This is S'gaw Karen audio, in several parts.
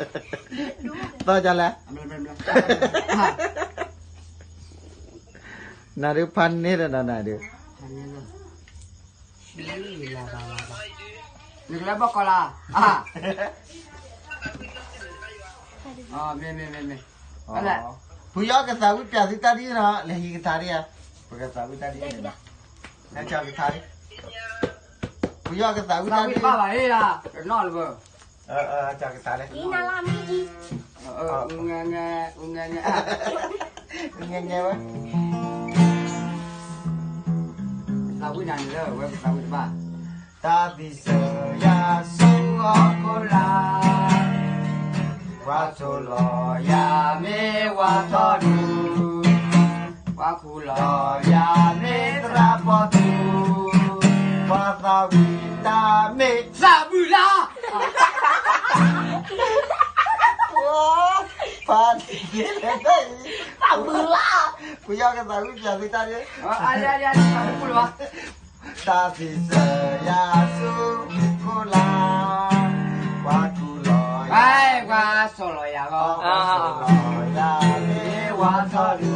သီၣ်ကလဲၣ်, နၤဒုးဖးန့ၢ်ဒီးနၤဒုး, နကလဲၤဘီၣ်ကီးလၢ, မ့ၢ်မ့ၢ်မ့ၢ်မ့ၢ်, ဖုယီၢ်ကသးဝံၣ်ပၠးသုတၢ်ဒ်နီၤ, လဲၤဟံးကသးဒ်ဧါ, ပကသးဝံၣ်တၢ်ဒ်န့ၣ်, ဟဲကသးဝံၣ်တၢ်ဒ်, ဖုယီၢ်ကသးဝံၣ်တၢ်ဒ်, တနီၣ်လၢၤဘၣ်, ကသးလဲၣ်, အံၤနၤလၢမ့ၢ်အံၤ, ငဲငဲ, ငဲငဲဝဲ, ကသးဝံၣ်နၤန့ၣ်လၢဝဲကသးဝံၣ်တဘၣ်, တၢ်သံစၢၤယၤဆူဟီၣ်ခိၣ်လာ်, ပှၤဆိၣ်လီၤယၤမ့ၢ်ဝၤထီဒူ, ပှၤခူၣ်လီၤယၤမ့ၢ်သရၣ်ဖီသူ, ပှၤသးဝံၣ်တၢ်မ့ၢ်သးဘုလါ, ဖးန့ၢ်လဲၣ်တၢ်အံၤ, သးဘုလါ, ဖုယီၢ်ကသးဝံၣ်ပၠးသုတၢ်ဒ်, တၢ်သံစၢၤယၤဆူခိၣ်လာ်, ပှၤခူၣ်လီၤယၤ, ပှၤဆိၣ်လီၤယၤဂီၢ်, ပှၤဆိၣ်လီၤယၤမ့ၢ်ဝၤထီဒူ,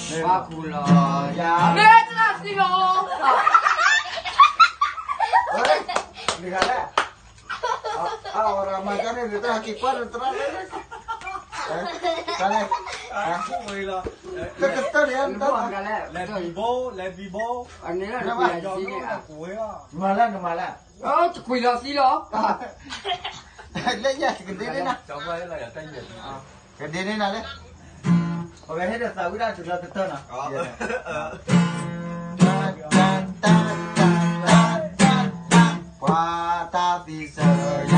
ပှၤခူၣ်လီၤယၤမ့ၢ်သရၣ်ဖီသူလီၤ, နဂၤလဲၣ်, အဝဲဒၣ်မၤကန့ၣ် နတဟဲက့ၤကွၢ်နသရၣ်လဲၣ်, တၢ်လၢ, တကတၢၢ်န့ၣ်, လဲၤဘံဘိ, လဲၤဘံဘိ, မၤလၢနမၤလၢ, တကွံာ်လီၤသံလီၤ, လၢယၤကဒ့န့ၣ်နၤ, ကဒ့န့ၣ်နၤလၢ, ပကဟ့ၣ်ဒီးသးဝံၣ်ဒၣ်တုၤလၢကတၢၢ်နီၤ, ပှၤတၢ်သံစၢၤယၤ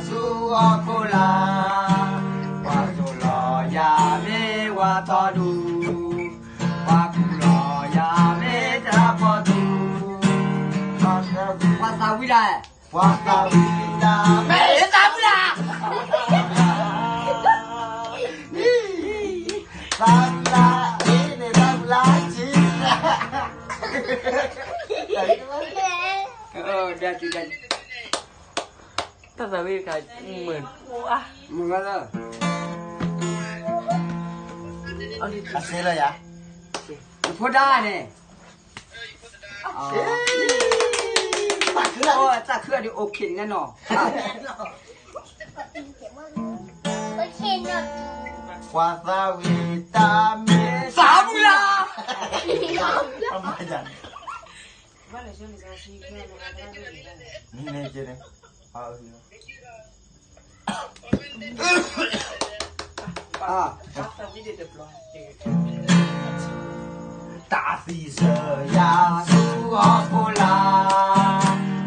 ဆူဟီၣ်ခိၣ်လာ်, ပှၤဆိၣ်လီၤယၤမ့ၢ်ဝၤထီဒူ, ပှၤခူၣ်လီၤယၤမ့ၢ်သရၣ်ဖီသူ, ပှၤသးဝံၣ်ဒၣ်, ပှၤသးဝံၣ်ဒၣ်မ့ၢ်သးဘုလါ, သးဘုလါအံၤန့ၣ် သးဘုလါဆံး, တၢ်သးဝံၣ်တခါ, မုာ်, မုာ်လၢ, အစ့လၢယၤ, နဖိဒါန့ၣ်, တၢ်ခုအဒုး OK န့ၣ်နီၤ, ပှၤသးဝံၣ်တၢ်မ့ၢ်သးဘုလါ, မ့ၢ်န့ၣ်, တၢ်သံစၢၤယၤဆူဟီၣ်ခိၣ်လာ်,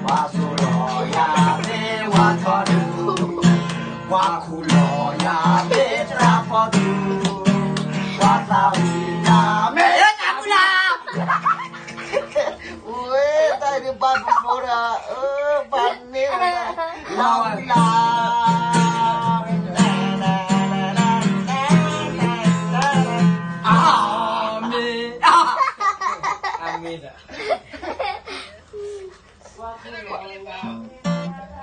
ပှၤဆိၣ်လီၤယၤမ့ၢ်ဝၤထီဒူ, ပှၤခူၣ်လီၤယၤမ့ၢ်သရၣ်ဖီသူ, ပှၤသးဝံၣ်တၢ်မ့ၢ်သးဘုလါ, ဝဲတၢ်အံၤဒုးဘၣ်ပဖိဒီး, ဘၣ်န့ၢ်, လါ, အမ့ၢ်, အမ့ၢ်ဒီး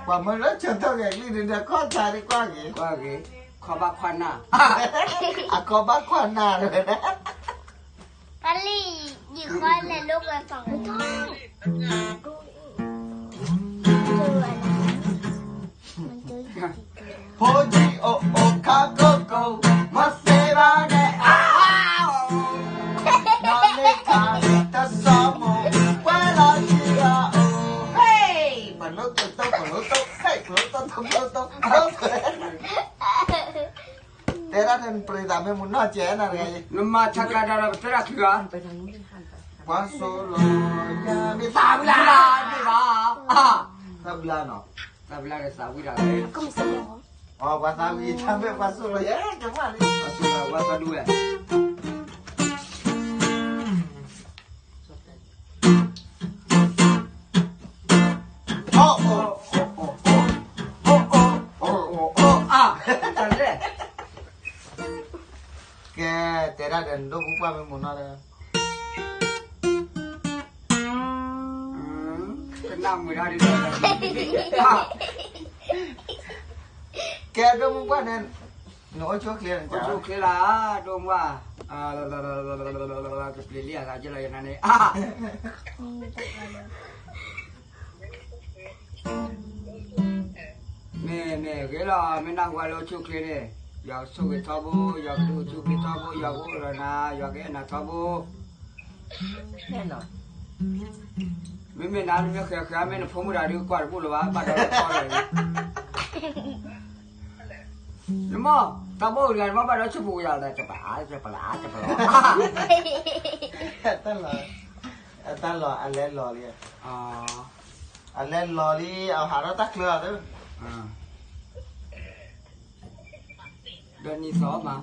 ပှၤမၢလၢဆၢထၢၣ်ဂဲၤကလံၣ်န့ၣ်ဒီး ခီၣ်ဆါဒ်ကွၢ်က့ၤ, ကွၢ်က့ၤ, ခီၣ်ဘၣ်ခွါနၢ်, အခီၣ်ဘၣ်ခွါနၢ်, တၢ်လံ, ယံာ်ဃီလဲၤလိာ်ကွဲပှၤကညီ, ဖိယံၤအိၣ်အိၣ်ခါကိၢ်ကိၢ်, မ့ၢ်သ့ဘၣ်န့ၣ်အါ, နမ့ၢ်ခါန့ၣ်တစီမိၢ်, ကွဲလီၤထံလီၤအိၣ်, ဟ့ၣ်, ပလိၣ်တိၢ်တိၢ် ပလိၣ်တိၢ်, ဟ့ၣ် ပလိၣ်တိၢ်တိၢ် ပလိၣ်တိၢ်, တဲဒၣ်န့ၣ် နပြံသးမ့ၢ်မုၢ်နီၢ်ကဲနၤတဂၤအံၤ, နမၤဆါကၤဒီးပတဲဒၣ်ချုးဧါ, ပှၤဆိၣ်လီၤယၤမ့ၢ်သးဘုလါ, သးဘုလါနီၤ, သးဘုလါဒီးသးဝံၣ်ဒၣ်, ပှၤသးဝံၣ်တၢ်မ့ၢ်ပှၤဆိၣ်လီၤယၤ, ပှၤဆိၣ်လီၤဝဲသးဒူဝဲ ကဲ, တဲဒၣ်ဒီးနဒိၣ်ပူၤပှၢ်မ့ၢ်မုၢ်နီၢ်ဒီး, ကနၣ်မုာ်ဒၣ်ဒ်ဒီး, ကဲ ဒိၣ်မူပှၢ်န့ၣ်, နအိၣ်ဆူၣ်ချ့, အိၣ်ဆူၣ်ချ့လီၤ, ဒိၣ်မူဧါ, တပျ့ၤလံအသးကလီၤယနၤန့ၣ်, မ့ၢ်မ့ၢ်ဂ့ၤလီၤ, မ့ၢ်နၢ်ဟူဝဲလၢအိၣ်ဆူၣ်ချ့န့ၣ်, ယွၤကဆိၣ်ဂ့ၤထီဘိ, ယွၤကဒုးအိၣ်ဆူၣ်ချ့ထီဘိ, ယွၤကအိၣ်ဒီးနၤ, ယွၤကအဲၣ်နၤထီဘိ. မ့မ့ၢ်နၤ နမ့ၢ်ဃဲၤဃဲၤ မ့ၢ်နဖိမုၣ်တဂၤဒုး ကွၢ်တဘူၣ်လၢၤဘၣ်, ဘၣ်ဒီးလၢထီလၢၤလံ. နမ့ၢ်တၢ်ဘီၣ်တဂၤ နမ့ၢ်ဘၣ်ဒီးဆူၣ်ပူၤယၤ တပလး တပလး တပလး, တၢ်လီၤ, တၢ်လီၤ အလဲလီၤလံ, အလဲလီၤလံ, အဟးထီၣ်တၢ်ချၢအီၤ, ဒီးနံၤသီမး ဖျါထီၣ်လံ,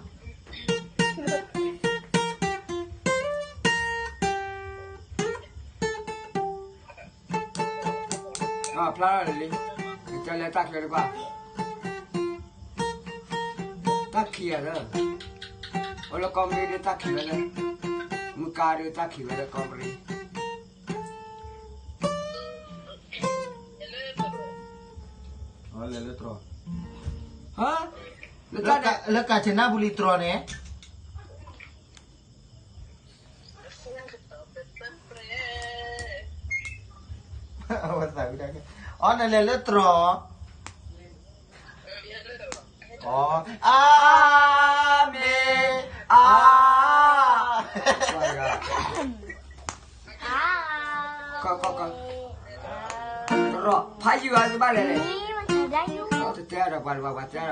ကလဲၤတၢ်ချၢတကွၢ်, တၢ်ခံးဧါလၢ, အိၣ်လၢကီၢ်မရံဒုးတၢ်ခံးဝဲလၢ, မုၢ်ကါဒုးတၢ်ခံးဝဲလၢကီၢ်မရံ, လဲၤလၢတြီၤ, လၢကၣ်ချနၣ်ဘူလံတြီၤန့ၣ် အဝဲသးဝံၣ်ဒၣ်က့, အီ နလဲၤလၢတြီၤ, အီ, အၤမ့ၣ်, အၤ, တြီၤ, ဖးယံၤအီၤတဘၣ်လဲၣ်န့ၣ်, တတဲဒီးပှၤတဘၣ် ပှၤတဲဒီးပှၤကျီၤပှၤကျီၤလီၤ, အ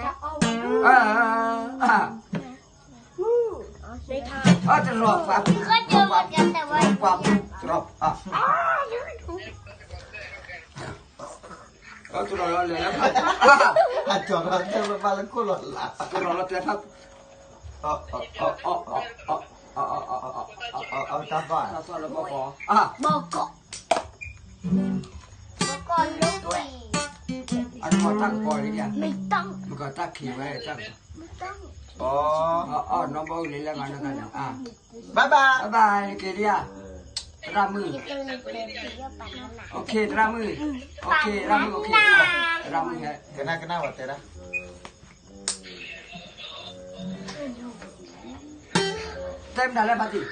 အတရီၢ်ပှၤ, ပှၤ, တရီၢ်, အတရီၢ်လီၤလဲၣ်, အကၠီၤလီၤတဲလၢဘၣ်လၢခိၣ်လီၤလး, တရီၢ်လီၤတဲဖး, တၢ်သီၣ်, တၢ်သီၣ်လၢဘီကီး, ဘီကီး, အတၢ်ကပီၤလံ, မ့ၢ်တၢ်ခံးဝဲ, အနီၢ်ဘီအုၣ်လံလဲၣ်မၤနီၢ်တၢ်န့ၣ်, ဘၣ်ဘၣ်, ဘၣ်ဘၣ်, နက့ၤဒံးဧါ, သရၣ်မုၣ်, သရၣ်မုၣ်, သရၣ်မုၣ်, သရၣ်မုၣ်, ကနၣ်ကနၣ်ဝဲတဲဒၣ် တဲမနုၤလဲၣ်ဖါတံၢ်, လၢကၠီၤ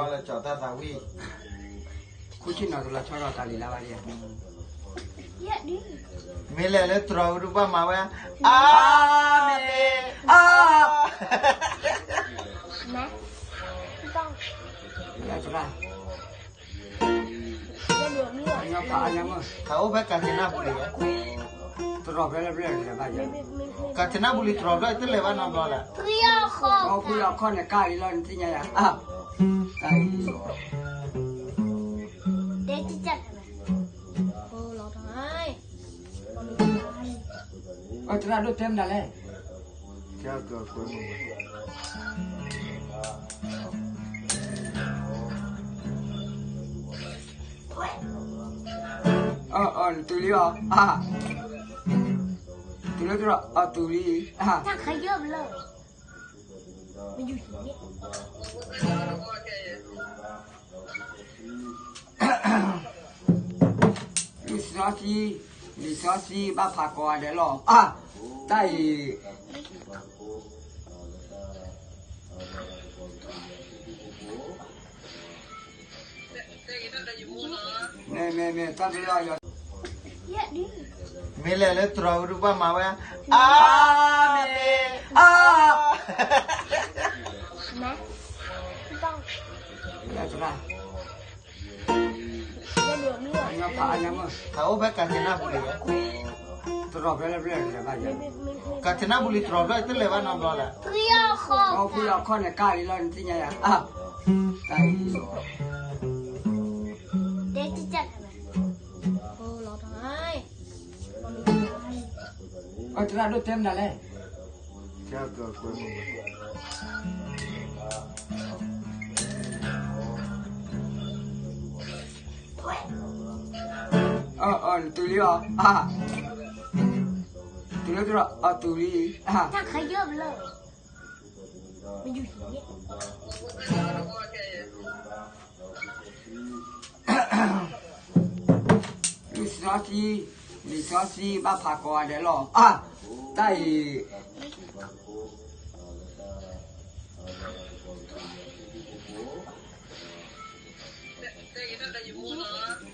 တၢ်သးဝံၣ်, ခိၣ်ဆံၣ်နီၤတလီၤဆီဒီးတၢ်လံၤလါဘၣ်လံ, မ့ၢ်လဲၤလၢတြီၤဝဲဒုးဘၣ်မၤဝဲ, အၤမ့ၣ်, အၤ, သရၣ် အအိၣ်ဖဲကၣ်ချနၣ်ဘူလံ, တရီၢ်ဖဲလဲၣ်ဖဲလဲၣ်, ကၣ်ချနၣ်ဘူလံတရီၢ်ဖဲလဲၣ် တလဲၤဘၣ်နီတဘျီလၢ်, ဖုယီၤခီၣ်န့ၣ်ကၣ်လံလီၤ နသ့ၣ်ညါယၤ, တၢ်အံၤ, သရၣ်ဒိၣ်တဲမနုၤလဲၣ်, အၢ အၢ နတုၤလံအီၤ, တုၤလၢတရီၢ် အတုၤလံ, လံာ်စီဆှံ, လံာ်စီဆှံဘၣ်ဖးကိးဂၤဒဲးလီၤ, တၢ်အံၤ မ့ၢ် မ့ၢ် မ့ၢ် တၢ်တလီၤ, မ့ၢ်လဲၤလၢတြီၤဝဲဒုးဘၣ်မၤဝဲ, အၤမ့ၣ်, အၤ, အအိၣ်ဖဲကၣ်ချနၣ်ဘူလံ, တရီၢ်ဖဲလဲၣ်ဖဲလဲၣ်, ကၣ်ချနၣ်ဘူလံတရီၢ်ဖဲလဲၣ် တလဲၤဘၣ်နီတဘျီလၢ်, ဖုယီၤခီၣ်န့ၣ်ကၣ်လံလီၤ နသ့ၣ်ညါယၤ, တၢ်အံၤ သရၣ်ဒိၣ်တဲမနုၤလဲၣ်, အၢ အၢ နတုၤလံအီၤ, တုၤလၢတရီၢ် အတုၤလံ, တၢ်ခါယၢၢ်ဘျီ မယူၤယဲၢ် လံာ်စီဆှံ, လံာ်စီဆှံဘၣ်ဖးကိးဂၤဒဲးလီၤ. အါ, တၢ်အံၤ,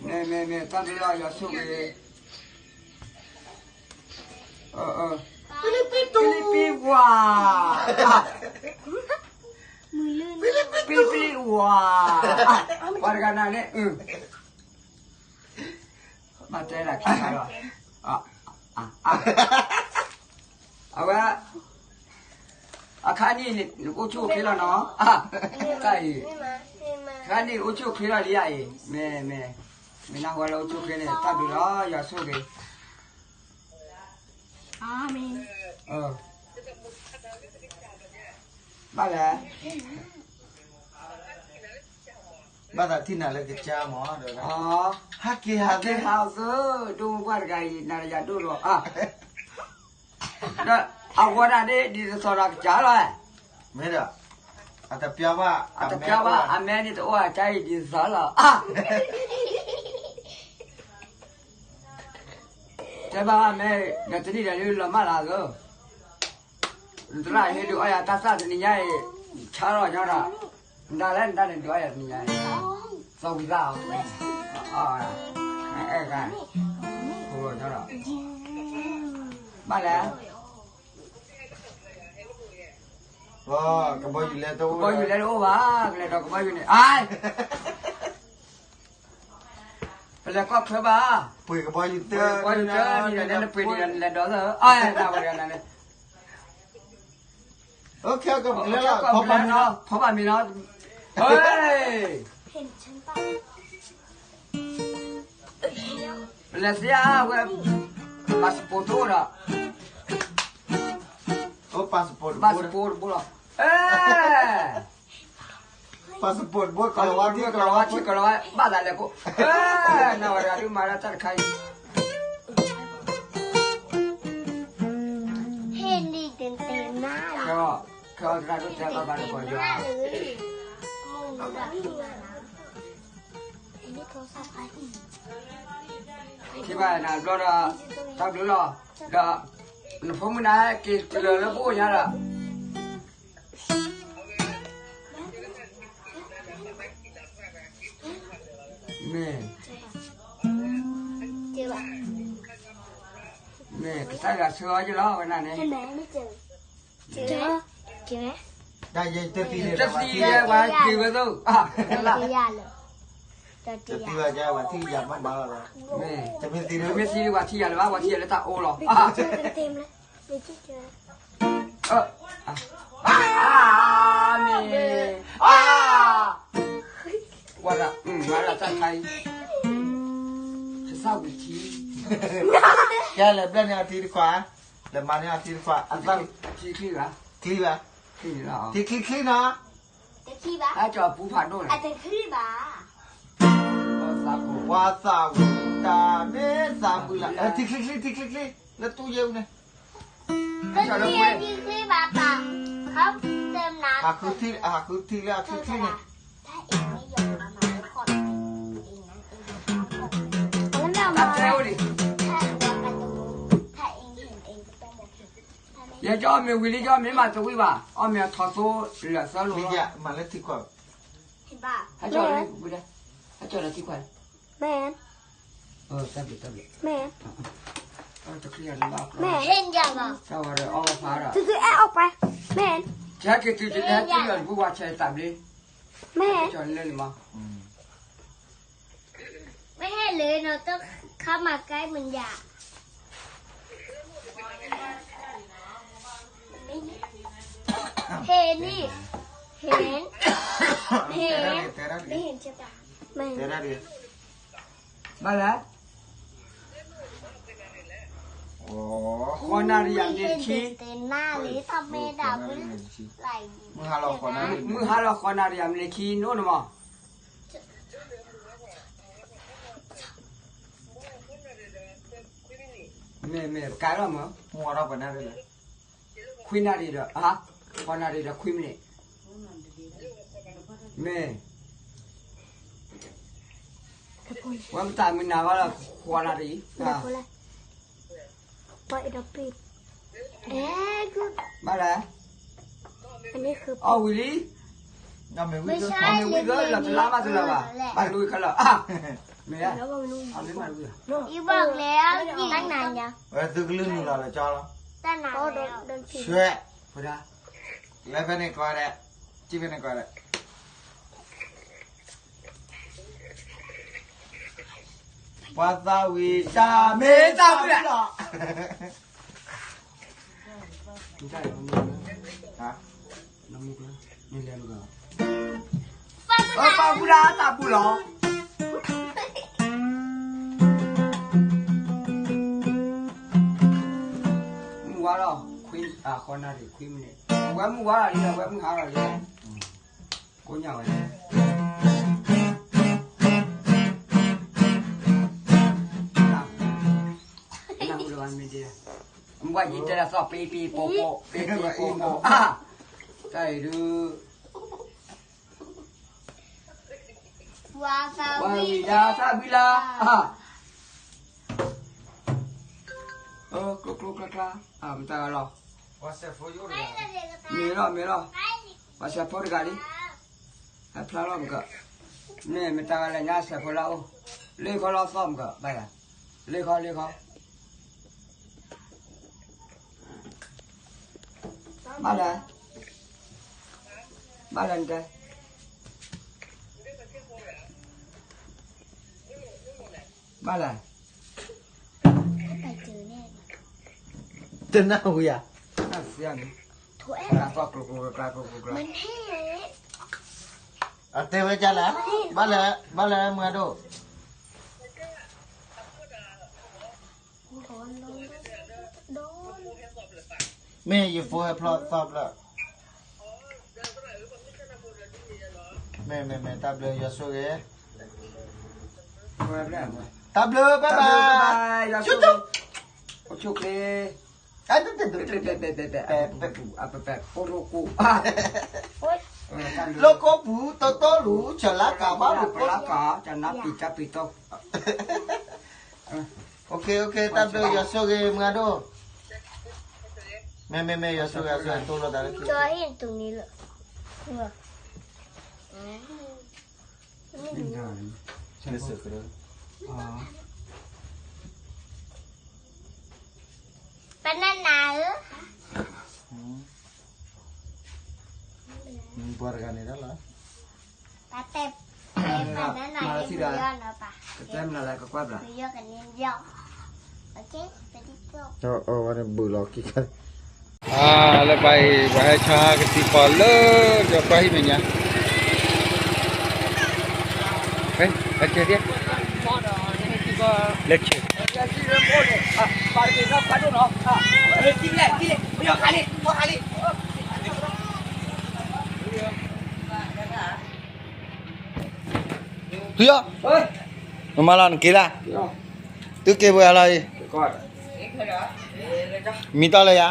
မ့ၢ်, မ့ၢ်, မ့ၢ်, တၢ်ဘျုးလီၤ ယွၤဆိၣ်ဂ့ၤ. ပံပံဝါ, ပံပံဝါ, ပှၤတဂၤနၤန့ၣ်, ဘၣ်တဲဒၣ်ခံဂၤလီၤ, အဝဲ, အခါနံၣ်န့ၣ် နအိၣ်ဆူၣ်အိၣ်ချ့လီၤနီၤ, တၢ်အံၤ, အခါနံၣ်အိၣ်ဆူၣ်အိၣ်ချ့လီၤလံယၤအံၤ, မ့ၢ်, မ့ၢ်, မ့ၢ်နၢ်ဟူလၢအိၣ်ဆူၣ်အိၣ်ချ့န့ၣ် တၢ်ဘျုးလီၤ ယွၤဆိၣ်ဂ့ၤ. ဘၣ်လဲၣ်, ဘၣ်သးထံၣ်နၤလၢကစၢ်မး, ဟးက့ၤဟးသ့, ဟးသ့, ဒိၣ်မုၢ်ပှၢ်တဂၤအံၤ နၤဒီးယၤဒိၣ်လီၤ, ဒီးအဝဲဒၣ်ဒ် ဒ်သိးဒီးကစၢ်လီၤ, မ့ၢ်ဒီး, အတပျါဘၣ်အမဲန့ၣ်တအိၣ်အကါအံၤဒ်သိးလီၤ. တဲဘၣ်မ့ၢ်, ဒီးတနံၣ်ဒီးလၢလီၤမၢ်လၢ်သၢ, နသရၣ်ဟ့ၣ်ဒုးအီယၤတၢ်သၣ်တနံၤညါအံၤ, ဆါလီၤညီဒီး, နဒၣ်လဲၣ် နဒၣ်န့ၣ်ဒုးအီယၤတနံၤညါအံၤ, သီဝံၤသၣ်အီၤ, အဲၣ်ဂၤ, ဃိလီၤညီဒီး, ဘၣ်လဲၣ်, ကဘီယူၤလဲတအိၣ်ဘၣ်, ကလဲၤဒီးကဘီယူၤန့ၣ်, ပလဲၤကီၢ်ချၢဘၣ်, ပှ့ၤကဘီယူၤတၢ်, ကဘီယူၤတၢ်န့ၣ်ဒီး နပှ့ၤန့ၣ်ဒီး နလဲၤဒီးသၢ, နဝဲဒၣ်နန့ၣ်, ဖီဘၣ်မံၤနီၤ, ဖီဘၣ်မံၤနီၤ, ပလဲၤသ့ဧါဝဲ, passportတအိၣ်ဒီး, passportတဘိလီၤ, passportတဘိ ကလီၤဝါထံ ကလီၤဝါထံ ကလီၤဝါ ဘၣ်သးလဲၤကိး, နဝဲဒၣ်ဒုးမၤဒၣ်တၢ်တခါအံၤ, ဟ့ၣ်လံတသ့နၤ, ခဲအံၤသရၣ်ဒိၣ်တဲဘၣ်ဘၣ်တကီၢ်ယွၤ, ထံၣ်ဘၣ်နၤဘျီဒီး, တၢ်ဘျုးလီၤ, ဒီး, နဖိမုၣ်နၤက့ၤတလၢာ်လၢပအိၣ်ညါဒီး, မ့ၢ်, မ့ၢ်ကစၢ်ယွၤဆှၢအီၤယလီၤ ဝဲနၤန့ၣ်, တသံဝဲပှၤက့ၤဝဲသိး, တသံဝဲ, တမ့ၢ်သံလၢပှၤထံၣ်ယၤလၢၤဘၣ်, ပှၤထံၣ်ယၤလၢတၢ်အိၣ်လီၤ, မ့ၢ်, မ့ၢ်, ဝဲဒၣ်, မၤဒၣ်တၢ်ခါအံၤ, ကစၢ်ဝံၤထံ, ကဲလဲၤဘျၢၣ်န့ၢ်အီၤထံတခွး, လဲၤမၤန့ၢ်အီၤထံတခွး, ထံချံဘၣ်, ချံဘၣ်, ထံချံချံနီၤ, တချံဘၣ်, ဟဲကၠီၤပူဖးဒိၣ်န့ၣ်, တချံဘၣ်, ပှၤသးဝံၤတၢ် မ့ၢ်သးဝံၤလၢ, ထံချံချံ ထံချံချံ, လၢတူၢ်ယဲၢ်အူန့ၣ်, ထံချံချံဘၣ်ပၢ်, ဟးဃုထံ, ဟးဃုထံလၢအချံချံန့ၣ်, ယဲကၠီအီၣ်မ့ၤဝံၤလံ ကၠီမ့ၢ်မၤတဝံၣ်ဘၣ်, အီၣ်မ့ၤအထီသိလၢအသၢလိၤလီၤ, မၤလၢထံခွး, ဟဲကၠီလၢ, ဟဲကၠီလၢထံခွး, မ့ၢ်, တၢ်ဘျုးတၢ်ဘျုး, မ့ၢ်, တချံယၤလၢ, မ့ၢ်, တၢ်ဝဲဒီးအီၣ်ဝဲဖးဒီး, သုသုအဲၣ်အီၣ်ပှဲၤ, မ့ၢ်, ကဲက့ၤတုၤတုၤဟဲက့ၤလီၤတဘူၣ်ဝါဆဲးတၢ်ဘျ့, မ့ၢ်, ကၠီလၢန့ၣ်မး မ့ၢ်ဟဲလၢနီၤ တခါမၤကဲမုၢ်ယၤ, ဟဲနံၣ်, ဟဲ, ဟဲ, မ့ၢ်, ဘၣ်လဲၣ်, ဃိးနၣ်ရံၣ်ယၤမံးနံးတဆံ, မုၢ်ဟါလီၤဃိးနၣ်ရံၣ်ယၤမံးနံးတဆံ နအိၣ်န့ၣ်မး မ့ၢ်, မ့ၢ်, ပကးလီၤမး, ခွံနၣ်ရံၣ်ဒီး, ဃိးနၣ်ရံၣ်ဒီးခွံမံးနံး, မ့ၢ်, ဝဲမတၤမုၢ်နၤဝဲလၢ ဃိးနၣ်ရံၣ်, ဘၣ်လဲၣ်, အီၣ်ဝံၤလံ, မ့ၢ်ဝံၤလၢတလါမးတလၢဘၣ်, ဘၣ်တဝံၤခဲလၢာ်, မ့ၢ်, အမ့ၢ်မၤတဝံၤ, ဝဲသုကလုၢ်နုာ်လီၤလၢကၠီလီၤ, ဆွဲ, ဖဒၣ်, လဲၤဖဲန့ၣ်ကွၢ်ဒီး, စံၣ်ဖဲန့ၣ်ကွၢ်ဒီး ပှၤသးဝံၣ်တၢ်မ့ၢ်တၢ်ဝံၣ်လီၤ, ပှၤကူၣ်ဒၣ်တၢ်ပူၤလီၤ, မုၢ်ဝါလီၤ, ခွံ, ဃိးနၣ်ရံၣ်ခွံမံးနံး, အဝဲမုၢ်ဝါလီၤလံ, အဝဲမုၢ်ဟါလီၤလံ, ကိးညါဝဲ, နၢ်ဟူလၢၤဘၣ်မ့ၢ်ဒ်လဲၣ်, မ့ၢ်ဝဲယတဲလၢသီၣ်ပ့ပ့ပိပိ, ပ့ပ့ပိပိ, တၢ်အံၤဒုး ပှၤဝံၤဒၣ်တၢ်ဘံၣ်လၢ်, ကျိကျိကျါကျါ, မတၤဂၤလီၤ, မ့ၢ်လီၤမ့ၢ်လီၤ, ပှၤစဲးဖိတဂၤလံ, ဟဲဖျါလီၤမကၢ, မ့ၢ်မတၤဂၤလဲၣ်ညါစဲးဖိလၢအအိၣ်, လ့ခီလီၤသီၣ်မကၢ, ဘၣ်ယၤ, လ့ခီလ့ခီ ဘၣ်လဲၣ်, ဘၣ်လဲၣ်နတဲ, ဘၣ်လဲၣ်, တနၢ်ဟူယၤ, အတဲဝဲဒ်လဲၣ်, ဘၣ်လဲၣ်, ဘၣ်လဲၣ်မုၢ်အဒိၣ် မ့ၢ်ယဖိဟဲဖျီသီဖျၢၣ်, မ့ၢ်မ့ၢ်မ့ၢ် တၢ်ဘျုးယွၤဆိၣ်ဂ့ၤ, တၢ်ဘျုး bye bye, ယွၤဆိၣ်ဂ့ၤ, လိကိပူၤ တိတိလူၤ ဆၢလါကးဘၣ်လိာ်ကိ, တၢ်ဘျုး ယွၤဆိၣ်ဂ့ၤမုၢ်အဒိၣ်, မ့ၢ်မ့ၢ်မ့ၢ် ယွၤဆိၣ်ဂ့ၤ ယွၤဆိၣ်ဂ့ၤ တိၢ်လိာ်သးလၢခံ ပနနၤဧၢ, ပှၤတဂၤန့ၣ်ဒၣ်လီၤ, ကတဲမနုၤလဲၣ် ကကွၢ်ဘျါ, အဝဲန့ၣ်ဘုးလီၤခံခါ, လၢပှၤအံၤ ပှၤဟဲဆါကသံၣ်ပီၤလၢ ကကွၢ်ဟံၣ်မဲာ်ညါ, အကဲဒ်, လဲၤဆ့, သုယီၤ, မမၤလီၤနက့ၤလၢ်, သုက့ၤပှဲၤလီၤအံၤ, မံတီၢ်လၢယၤ,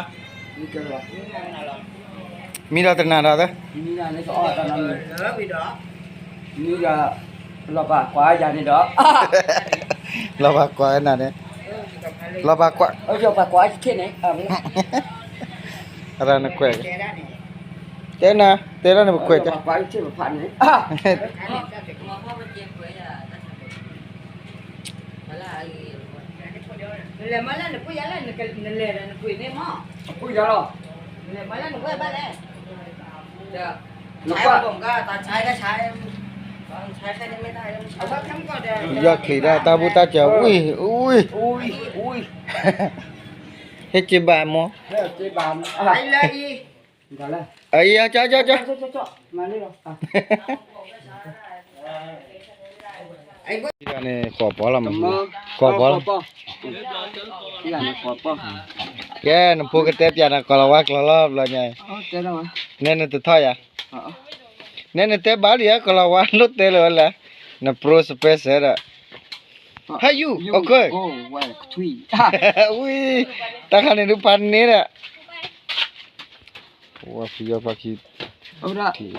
မံဒီးတနၤဒီးသၢ, မံဒီး လီၤဘၣ်ကွၢ်ယၤန့ၣ်ဒီး, လီၤဘၣ်ကွၢ်နၤန့ၣ်, လီၤဘၣ်ကွၢ်, အရၣ်နကွဲး, တဲနၤ, တဲဒၣ်န့ၣ်ပကွဲးက, ယီၢ်ချံးဒၣ်တၢ်ဘူၣ်တၢ်စှၤဝံၣ်, ဝံၣ်, ဟ့ၣ်က့ၤဘၣ်မိၢ်, အံၤ, ကၠီကၠီကၠီ, န့ၣ်ကိးပီၤလီၤ, ကိးပီၤလီၤ, ကဲ နဖိကတဲပၠးနၤ ကီၤလၤဝါကျိာ်လီၤဘျီညါ, နဲနတထီၣ်ယၤ, နဲနတဲဘၣ်လံဧါ ကီၤလၤဝါလိၣ်တဲလၢၤဝဲလဲၣ်, န pro special ဒီး, ဟဲယူၢ်, ဝံၤ, တၢ်ခါန့ၣ်ဒုးဖးန့ၣ်ဒီး, ဝဲဖံယီၤဖးခံ, ထံၣ်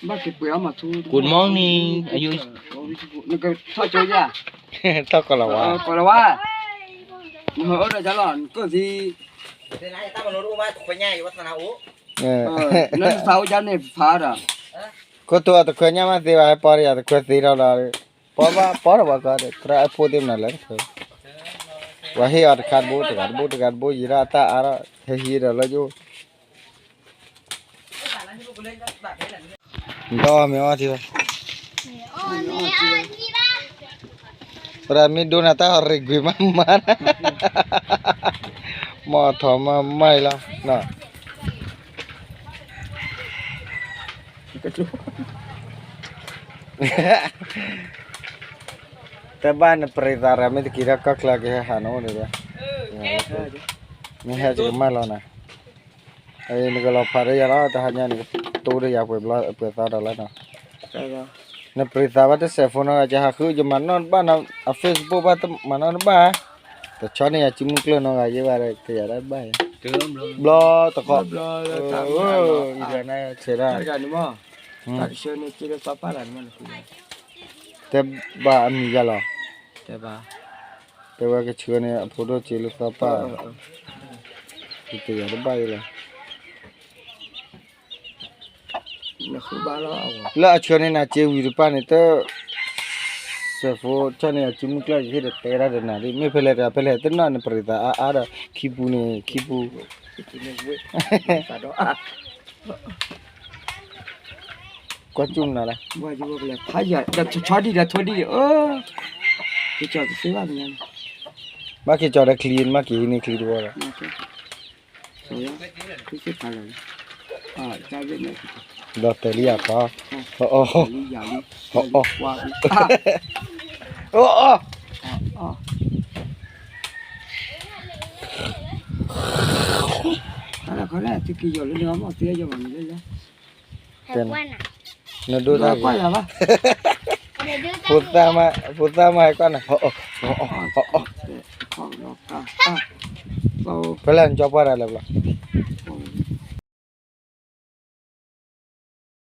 Good morning. နကထီၣ်ကၠိယၤ, ထီၣ်ကီၢ်လီၤဝါ, ကီၢ်လီၤဝါ, နဟဲအိၣ်ဒီးယၤလီၤ နကၢၢ်သံ, နသးအိၣ်ယၤန့ၣ်ဖးဒီး, ခိၣ်တိၤတခွဲညၣ်မးသ့ဘၣ် ဟဲပီၢ်ဒီးယၤတခွဲသ့ထီၣ်ဒီး, ပီၢ်ဘၣ်ပီၢ်ဒီးပှၤကီးဒီး သရၣ်အဖိသ့ၣ်မနုၤလဲၣ်တခွဲ, ပှၤဟ့ၣ်အီၤတခါတဘိ တဂၤတဘိ တဂၤတဘိ ယံၤဒၣ်အတၢ်အါထီၣ် ဟဲဟံးဒီးလၢယအိၣ် ဒီးမ့ၢ်အီထံဘၣ်, ပှၤမ့ၢ်ဒိနၤတၢ်အီၣ်ရ့ၣ်ကွံာ်မးမး, မ့ၢ်အီထီၣ်မးမးအံၤလီၤ, တဘၣ်နပြ့သးရၤမ့ၢ်တက့ၤထီၣ်ကီၢ်ချၢကဟဲဟးနအိၣ်န့ၣ်, မ့ၢ်ဟဲကမၣ်လီၤနၤ နကလီၤဖးဒီးယၤလီၤ တဟါညါန့ၣ် ကတိၢ်ဒီးယၤပှဲၤဘျီပှဲၤသီဒီးလီၤနီၤ, နပြ့သးဘၣ်တစဲးဖိနီၤဂၤ ယဟးဃုယမၤနီၣ်တဘၣ်နီၤ အ Facebook ဘၣ်မၤနီၣ်တဘၣ်, တဆီန့ၣ်ယၤစုမုၢ်ကျၢၢ်နီၤဂၤယဲဘၣ်ဒီး ကယၤဒၣ်တဘၣ်, ဘျီတခီ, ယၤနဆဲးဒၣ်, တဲဘၣ်အမံၤယၤလီၤ, တဲဝဲကဆှၢန့ၣ် အဖိဒိၣ်စ့လၢသီပၢ်, ကယၤတဘၣ်ယဲလီၤ လၢအဆှၢန့ၢ်နၤစ့ဝံၤတဖၣ်န့ၣ် တစဲးဖိဆီန့ၣ် အစုမုၢ်ကျၢၢ်ယဟ့ၣ်ဒီးတဲဒၣ်ဒီးနၤဒ် မ့ၢ်ဖဲလဲၣ်တဂၤဖဲလဲၣ် တနီၣ်နပြ့သးအါအါဒီး ခံပူၤန့ၣ် ခံပူၤ ကွၢ်ကၠူၣ်နၤလၢ ဆီဒံၣ်ဒီးထိဒံၣ်, ကကၠီတသ့ဘၣ်မ့ၢ်, ဘၣ်က့ၤကၠီဒီးချံ မ့ၢ်က့ၤဟံးန့ၢ်ချံတဝီဒီး ဒီးတဲာ်လံယၤ, အီၣ်အီၣ်, အီၣ်အီၣ်, နဒိၣ်တၢ်, ဖိသၣ်မး ဖိသၣ်မး ဟဲကွၢ်နၤ, အီၣ်အီၣ်, အီၣ်အီၣ်, ဖဲလဲၣ်နကၠီပှၢ်တၢ်လဲၤဘျီ